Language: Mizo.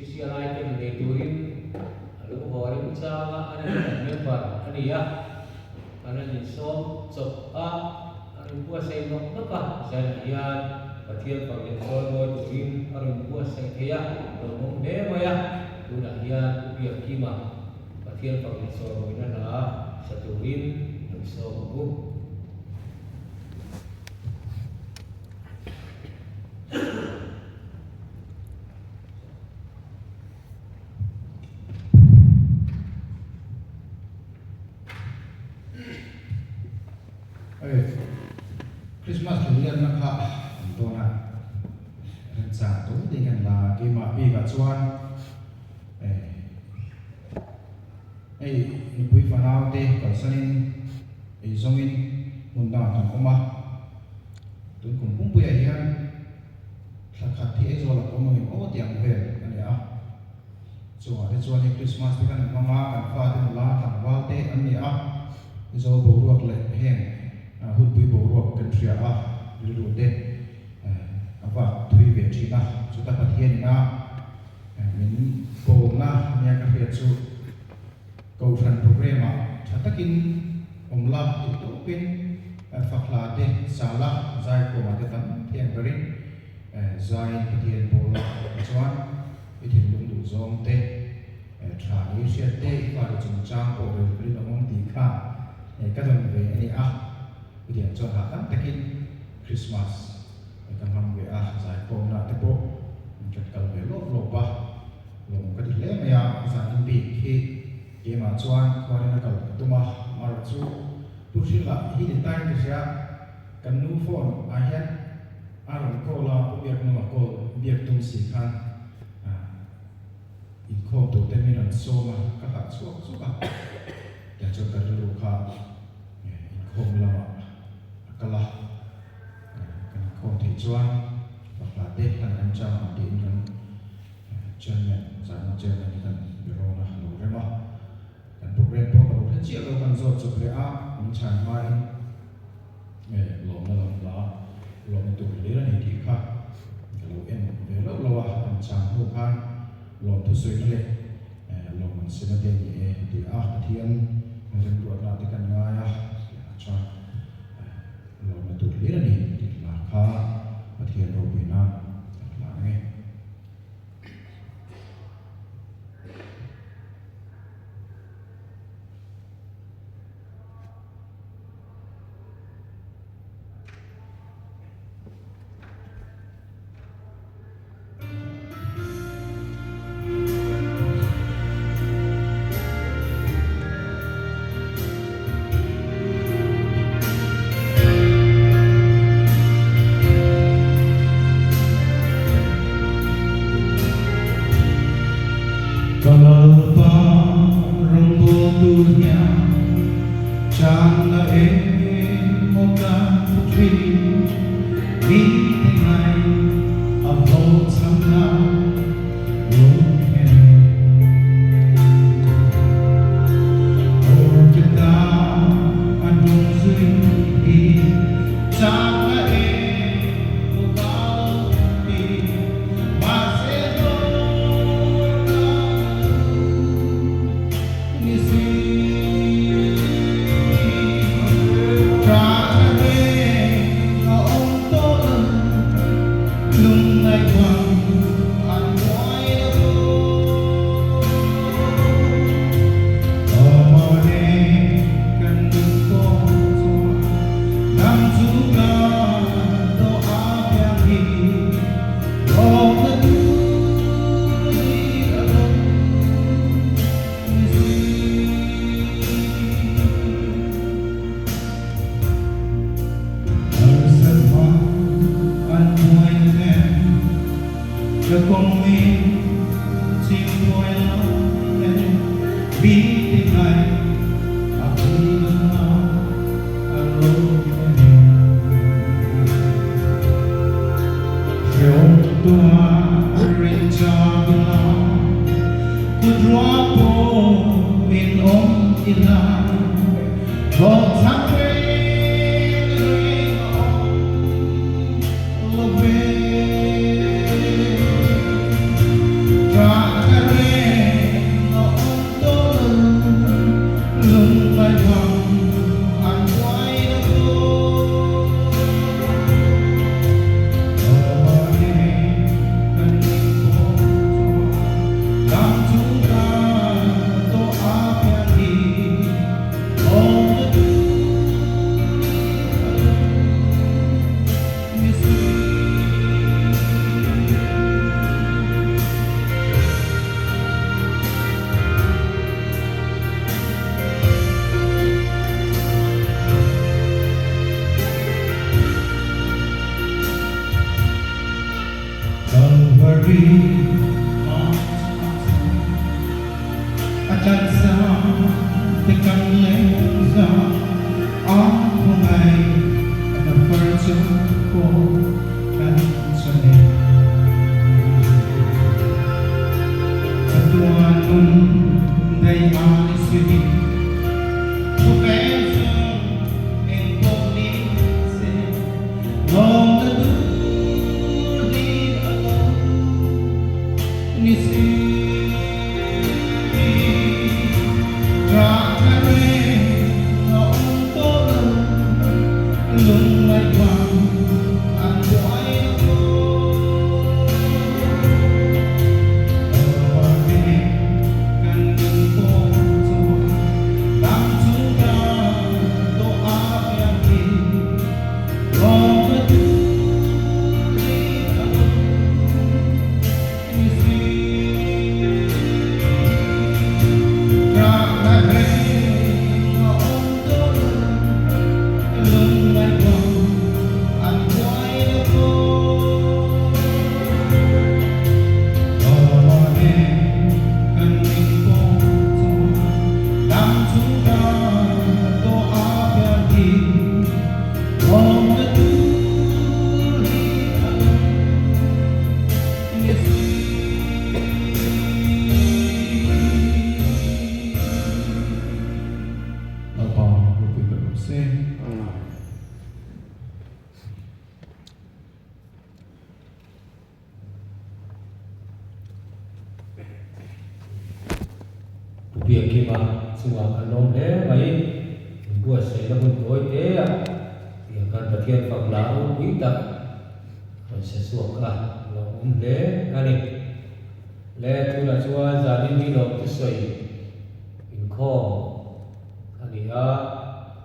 Special item nei turin a lo haw remchang a, a ni kan member a ni a, kan han insawm chawp a, a rawn buatsaih nawk nawk a, zanah hian Pathian fak leh chawl mawi turin a rawn buatsaih thei a, lawmawm hle mai a, tunah hian Pu Biakkima Pathian fak leh chawl mawina hla sa turin lo sawm ang u. Hei Christmas thlenglianna kha an dawn a, remchang tawi te hian la keimah bikah chuan hei nupui fanau te kalsanin eizawngin hmun dangah kan awm a, tun kum pumpuiah hian Thla khat hi Aizawl a awm angin aw tih ang vel a ni a. Chungah te chuan hei Krismas te kan hmang a, kan fate nula tlangval te an ni a, Aizawl boruak leh heng hunpui boruak kan hria a, rilru te a vak thui ve thin a. Chuta Pathian ina min pawlna nia ka hriat chu Kohhran programme ah tha takin awm la tih tawpin fak hla te sa la, zaikhawm ah te tam thei ang berin zaiin Pathian pawl la tichuan i thinlung duh zawng te tha ni hriat te i fate chungchang pawh rel rin awm ang tih kha ka dawn ve a ni a, chutiang chuan hahdam takin Christmas ka hmang ve a, zaikhawmna te pawh kan kal ve lawp lawp a. Lawm ka ti hle mai a, zan in bik hi keimah chuan khuarin a kal ka tum a, amaherawh chu Pu Hrila hi ni tain ka hria, kan nu phone ah hian a rawn call a, Pu Biaknunga call biak tum si khan inkhawm tur te min rawn sawm a, ka harh chhuak chuk a, tiang chuan ka rilru kha inkhawm lamah a kal a, kan inkhawm theih chuan Fahla te hlan remchang ang tiin kan Chairman, Zaina Chairman hi kan berawn a lo rem a, kan program pawh ka lo hre chiah lo, kan zawt chawp leh a, min chhan hmain lawmna lam hla lawmna tur hlir a ni tih kha ka lo en ve loh lo a, kan chhan hnu khan lawmthu sawina leh lawm an sena te a ni e tih a, Pathian remruatna te kan ngai a, tiah chuan lawmna tur hlir a ni tih hla kha Pathian ropuina kan hla ang e. Ka Lalpa rawngbawltu hian channa emaw ka hmu thin, mite ngai a hlawhchham na lungkhen. Awrte ta a hnung zui hi chakna emaw ka lo ti, mahse hlawh ta ka lu ni si. Ṭahna reng a awm tawh lo, lungngaih vang an buai lo. Awmawne kan nun pawh chuan nang chu ka tawh a piang hi lawmna tur lir a lo ni si. Harsat vang an buai na em ka kawng in chim buai lai em mi te ngai a pui na a ro em hreawm tua rin cha ila kut ruak pawh in awm ila. Hlawhchham reng reng a awm lo ve. Ṭah A chan sa te kan leng za a khawngaih na far chung pawh kan chan e. Chatuan nun dei a ni si. Khawvel chung eng pawh ni se lawm na tur hlir a lo ni si. Rah na reng a awm tawh lo, lungngaih vang an buai na pawh. Lawmah nen kan nun pawh chuan dam chung ta tawh a piang hi lawm na tur hlir a lo ni si. Lalpa ropui ber rawh se. Pu Biakima chungah kan lawm hle mai. Min buatsaihna hun tawi te a tiang khan Pathian fak la ropui tak rawn se chhuak a lawmawm hle a ni. Le tunah chuan zanin hi lawm thusawi inkhawm a ni a.